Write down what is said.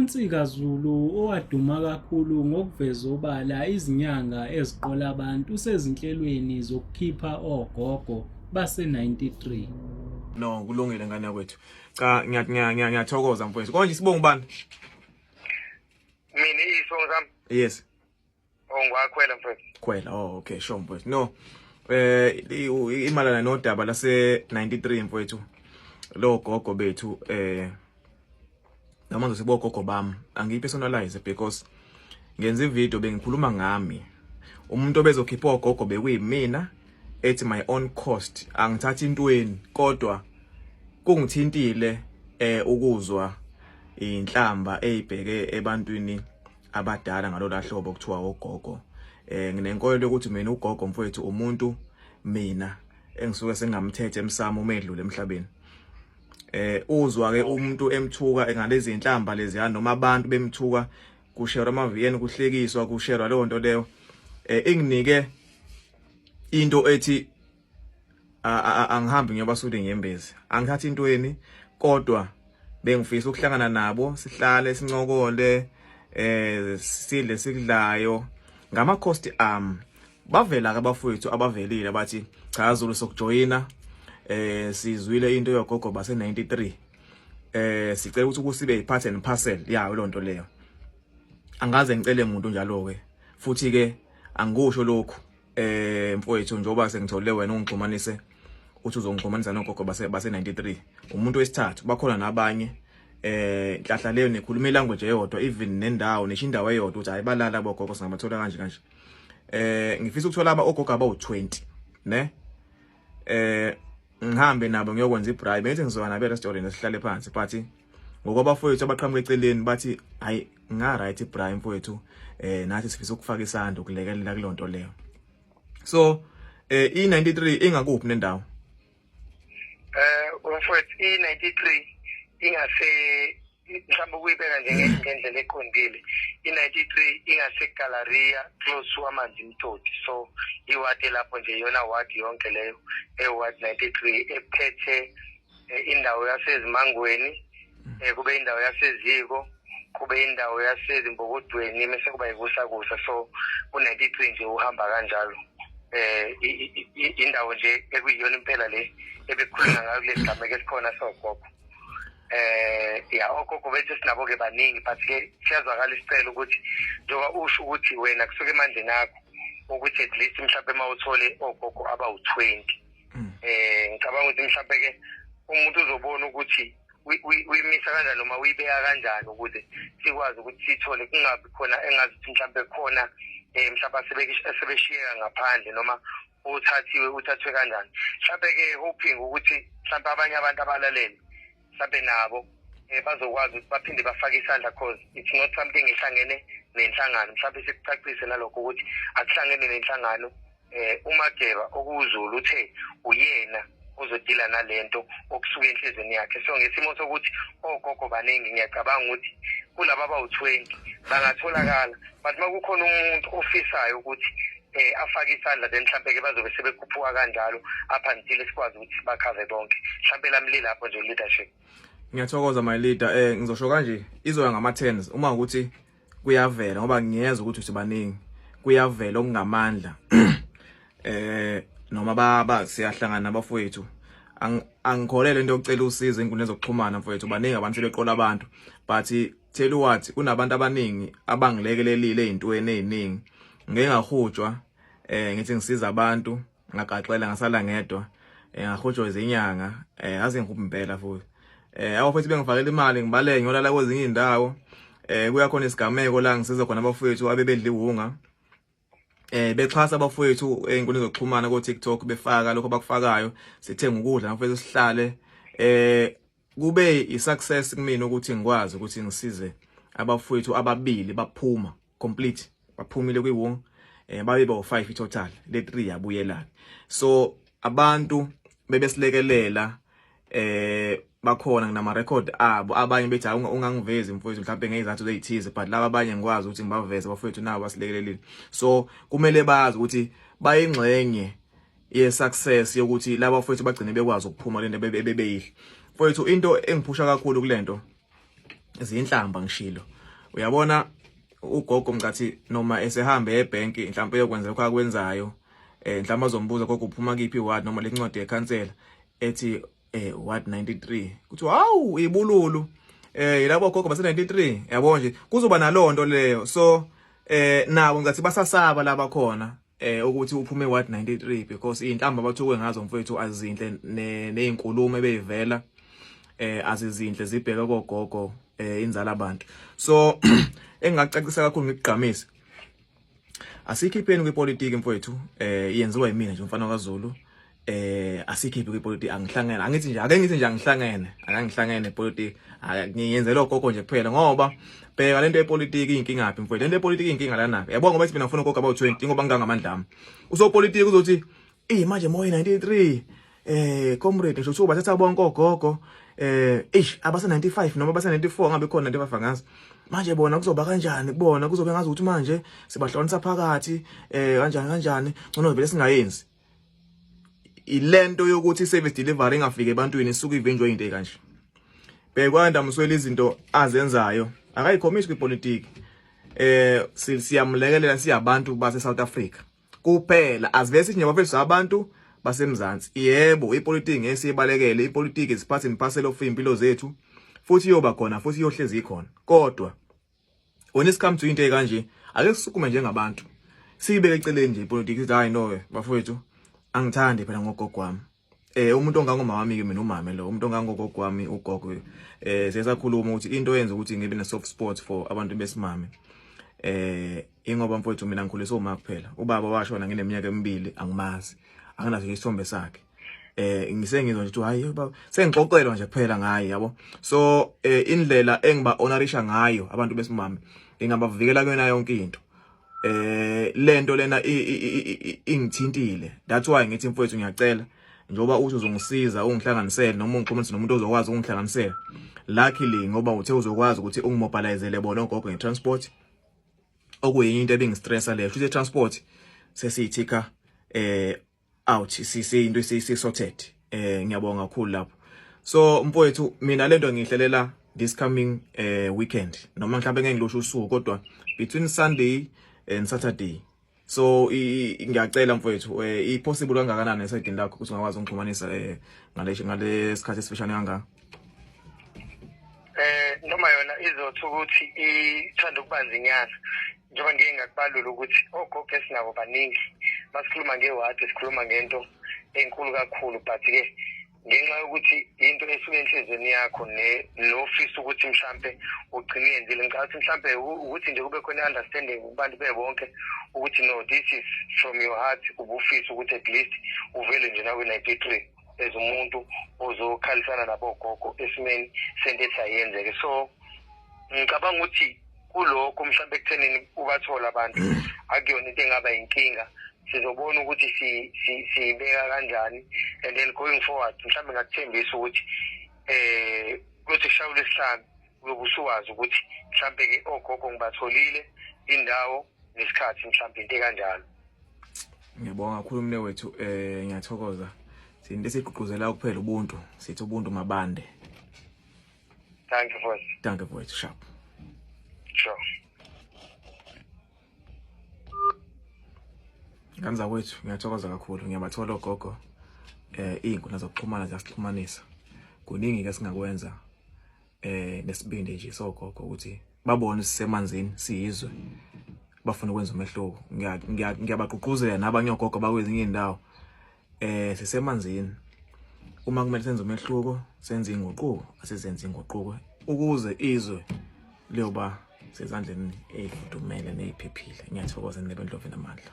UNsika Zulu owaduma kakhulu ngokuveza obala izinyanga eziqola abantu usezinhlelweni zokukhipha ogogo base-93. No, kulungile ngane yakwethu. Cha, ngiyathokoza mfowethu. Konje isibongo ubani? Mina isibongo sami? Yes. Oh, ngwakhwela mfowethu. Khwela. Oh, okay, sure mfowethu. No. Imalana nodaba lase 93 mfowethu. Lo gogo bethu noma ngizothi bogogo bami angiyipersonalize because ngenza ivideo bengikhuluma ngami. Umuntu obezokhipha ogogo bekuyimina at my own cost. Angithathi intweni kodwa kungithintile ukuzwa inhlamba eyibheke ebantwini abadala ngalola hlobo kuthiwa ogogo. Nginenkolelo yokuthi mina ugogo mfowethu umuntu mina engisuke sengamthethe emsamo uma edlule emhlabeni. Uzwa ke umuntu emthuka ngalezi inhlamba leziya noma abantu bemthuka kusherwa ama VN kuhlekiswa kusherwa leyo nto leyo, inginike into ethi angihambi ngiyobasula inyembezi, angithathi intweni, kodwa bengifisa ukuhlangana nabo sihlale sincokole, sidle sikudlayo ngama cost am. Bavela ke abafowethu abavelile bathi cha Zulu, sokujoyina, sizwile into yogogo base 93, sicela ukuthi kusibe part and parcel yayo lonto leyo. Angaze ngicele umuntu njalo ke futhi ke angikusho lokhu, mfowethu, njengoba sengithole wena ungixhumanise uthi uzongixhumanisa nogogo base 93, umuntu wesithathu, bakhona nabanye. Inhlahla leyo nikhuluma ilanguage eyodwa, even nendawo nisho indawo eyodwa ukuthi hayi balala bogogo, singabathola kanje kanje. Ngifisa ukuthola aba ogogo abawu20 ne ngihambe nabo ngiyokwenza ibraai. Bengithi ngizoba nabo e-restaurant sihlale phansi, but ngokwabafowethu abaqhamuka eceleni bathi hayi, nga right ibraai mfowethu, nathi sifisa ukufaka isandla ukulekelela kulonto leyo. So i93 ingakuphi nendawo? Umfowethu, i93 ingase mhlawumbe ukuyibeka nje ngendlela eqondile, i93 ingase Galleria close to Amanzimtoti. So iwadi lapho nje iyona ward yonke leyo e-ward 93 ephethe indawo yaseZimangweni, kube indawo yaseZiko, kube indawo yaseZimbokodweni, mase kuba iKusakusa. So u-93 nje uhamba kanjalo, indawo nje ekuyiyona impela le ebekukhulunywa ngayo kulesi gameko esikhona sogogo. Ya, ogogo bethu sinabo ke baningi, but ke siyazwakala isicelo ukuthi njengoba usho ukuthi wena kusuke emandleni akho ukuthi at least mhlawumbe uma uthole ogogo abawu-20, ngicabanga ukuthi mhlawumbe ke umuntu uzobona ukuthi uyimisa kanjani noma uyibeka kanjani ukuze sikwazi ukuthi sithole, kungabi khona engazi ukuthi mhlawumbe khona mhlawumbe asebeshiyeka ngaphandle noma uthathiwe, uthathwe kanjani. Mhlawumbe ke hoping ukuthi mhlawumbe abanye abantu abalalele mhlawumbe nabo bazokwazi ukuthi baphinde bafake isandla, cause it's not something ehlangene nenhlangano. Mhlawumbe sikucacise nalokho ukuthi akuhlangene nenhlangano. UMageba okuZulu uthe uyena ozodila nalento okusuka enhlizweni yakhe. So ngesimo sokuthi ogogo baningi, ngiyacabanga ukuthi kulaba abawu-20 bangatholakala, but uma kukhona umuntu ofisayo ukuthi afake isandla, then mhlampe ke bazobe sebekhuphuka kanjalo up until sikwazi ukuthi sibakhave bonke. Mhlampe lami lilapho nje, leadership. Ngiyathokoza, my leader. Ngizosho kanje, izoya ngama 10s uma ukuthi kuyavela, ngoba ngiyezwa ukuthi usibaningi, kuyavela okungamandla noma baba siyahlangana nabafowethu. Angikholele into yokucela usizo inkundla zokuxhumana mfowethu, baningi abantu sebeqola abantu, but tell you what, kunabantu abaningi abangilekelelile ezintweni eziningi. Ngeke ngahujwa, ngithi ngisiza abantu, ngagaxela ngasala ngedwa, ngahujwa izinyanga, aze ngihubhe impela futhi. Abafowethu bengifakela imali ngibaleke ngiyolala kwezinye indawo. Kuyakhona isigameko la ngisiza khona abafowethu abebedla iwunga, bexhasa abafowethu einkundleni zokuxhumana ko TikTok, befaka lokho abakufakayo, sithenga ukudla abafowethu sihlale. Kube i-success kumina ukuthi ngikwazi ukuthi ngisize abafowethu ababili baphuma complete, baphumile kwiwung, babe bawu5 total, le 3 yabuyela. So abantu bebesilekelela, bakhona nginama record abo. Abanye bethi hayi, ungangivezi mfowethu, mhlawumbe ngezathu ezithize, but laba abanye ngikwazi ukuthi ngibaveze, abafowethu nabo basilekelelile. So kumele bazi ukuthi bayingxenye ye success yokuthi laba bafowethu bagcine bekwazi ukuphuma lento bebeyidla. Mfowethu, into engiphusha kakhulu kulento izinhlamba ngishilo. Uyabona ugogo mcathi noma esehambe ebank mhlawumbe eyokwenza lokho akwenzayo, mhlawumbe azombuza gogo uphuma kiphi ward noma lencwadi yekhansela ethi ward 93, kuthi hawu ibululu yilabo gogo base 93, yabo nje kuzoba nalonto leyo. So nabo ngathi basasaba laba khona ukuthi uphume ward 93 because inhlamba abathukwe ngazo mfowethu azinhle, nezinkulumo ebeyivela azizinhle zibheke kogogo, inzala abantu. So engingacacisa kakhulu ngikugqamise, asikhipheni kwipolitiki mfowethu, yenziwa yimina nje umfana kaZulu. Asikhiphe kwipolitiki, angihlangene, angithi nje ake ngithi nje angihlangene, akangihlangene nepolitiki, ngiyenzela ogogo nje kuphela. Ngoba bheka lento yepolitiki inkinga phi mfowethu, lento yepolitiki inkinga lana, yabo, ngoba mina ngifuna ugogo about 20 ngoba ngingangamandla ami. Usopolitiki uzothi eh manje moya 93 comrade ngisho uthuba bathatha bonke ogogo, eish, abase 95 noma abase 94, ngabe khona 95 angazi. Manje bona kuzoba kanjani kubona? Kuzobe ngazi ukuthi manje sibahlukanisa phakathi kanjani kanjani, ngcono vele singayenzi ilento yokuthi service delivery ingafiki ebantwini, isuke ivinjwe into kanje. Bhekwanda Msweli izinto azenzayo akayikhomisi kwipolitiki, siyamlekelela siyabantu base South Africa kuphela, asivele sithi nje bafethu abantu basemzansi. Yebo, ipolitiki ngeke siyibalekele, ipolitiki is part and parcel of impilo zethu, futhi iyoba khona futhi iyohlezi ikhona. Kodwa when it comes to into ekanje, ake sisukume njengabantu siyibeke eceleni nje ipolitiki, sithi hayi no bafowethu, angithandi phela ngogogo wami, umuntu ongangoma wami ke mina, umame lo umuntu ongangogogo wami, ugogo. Sesakhuluma ukuthi into eyenza ukuthi ngibe ne soft spot for abantu besimame ingoba mfowethu mina ngikhuliswe uma kuphela, ubaba washona ngineminyaka emibili, angimazi, anginaso isithombe sakhe. Ngisengizwa nje ukuthi hayi baba, sengixoxelwa nje kuphela ngaye, yabo. So indlela engiba honorisha ngayo abantu besimame, ngingabavikela kuyona yonke into. Lento lena ingithintile, that's why ngithi mfowethu ngiyacela, njengoba uthi uzongisiza ungihlanganisele noma ungixhumanise nomuntu ozokwazi ukungihlanganisela, luckily ngoba uthe uzokwazi ukuthi ungimobilizele bona ogogo ngetransport, okuyinye into ebingistressa leyo. Futhi transport sesiyithika out, sisiyinto esi sorted. Ngiyabonga kakhulu lapho. So mfowethu, mina lento ngihlelela this coming weekend, noma mhlawumbe ngeke ngilusho usuku, kodwa between Sunday and Saturday. So ngiyacela mfowethu, i possible kangakanani esayidini lakho ukuthi ungakwazi ungixhumanisa ngale sikhathi esifishane kangaka? Noma yona izothi ukuthi ithanda ukubanzinyana, njengoba ngike ngakubalula ukuthi ogogo esinabo baningi. Masikhuluma ngewadi sikhuluma ngento enkulu kakhulu, but-ke ngenxa yokuthi into esuke enhliziyweni yakho nofisa ukuthi mhlampe ugcine yenzile, ngicabanga ukuthi mhlampe ukuthi nje kube khona i-understanding kubantu bebonke ukuthi no, this is from your heart, ubufisa ukuthi at least uvele nje nakwi-93 as umuntu ozokhalisana nabogogo esimeni sento ethi ayenzeke. So ngicabanga ukuthi kulokho mhlawumbe ekuthenini ubathole abantu akuyona into engaba inkinga, sizobona ukuthi siyibeka kanjani and then going forward mhlawumbe ngakuthembisa ukuthi kuyothi kushayela isihlanu uyobe usuwazi ukuthi mhlawumbe-ke ogogo ngibatholile, indawo nesikhathi, mhlawumbe into ekanjalo. Ngiyabonga kakhulu mne wethu, ngiyathokoza. Sinto esigqugquzela kuphela ubuntu, sithi ubuntu mabande. Thank you, boss. Thank you mfowethu, sharp. Sure. Ngane zakwethu, ngiyathokoza kakhulu, ngiyabathola ogogo. Iy'nkundla zokuxhumana ziyasixhumanisa, kuningi ke singakwenza nesibindi nje sogogo ukuthi babone sisemanzini siyizwe, bafuna ukwenza umehluko. Ngiyabagqugquzela nabanye ogogo bakwezinye iy'ndawo, sisemanzini, uma kumele senze umehluko, senze inguquko, asizenze inguquko ukuze izwe liyoba sezandleni ey'fudumele ney'phephile. Ngiyathokoza, Ncebe Ndlovu namandla.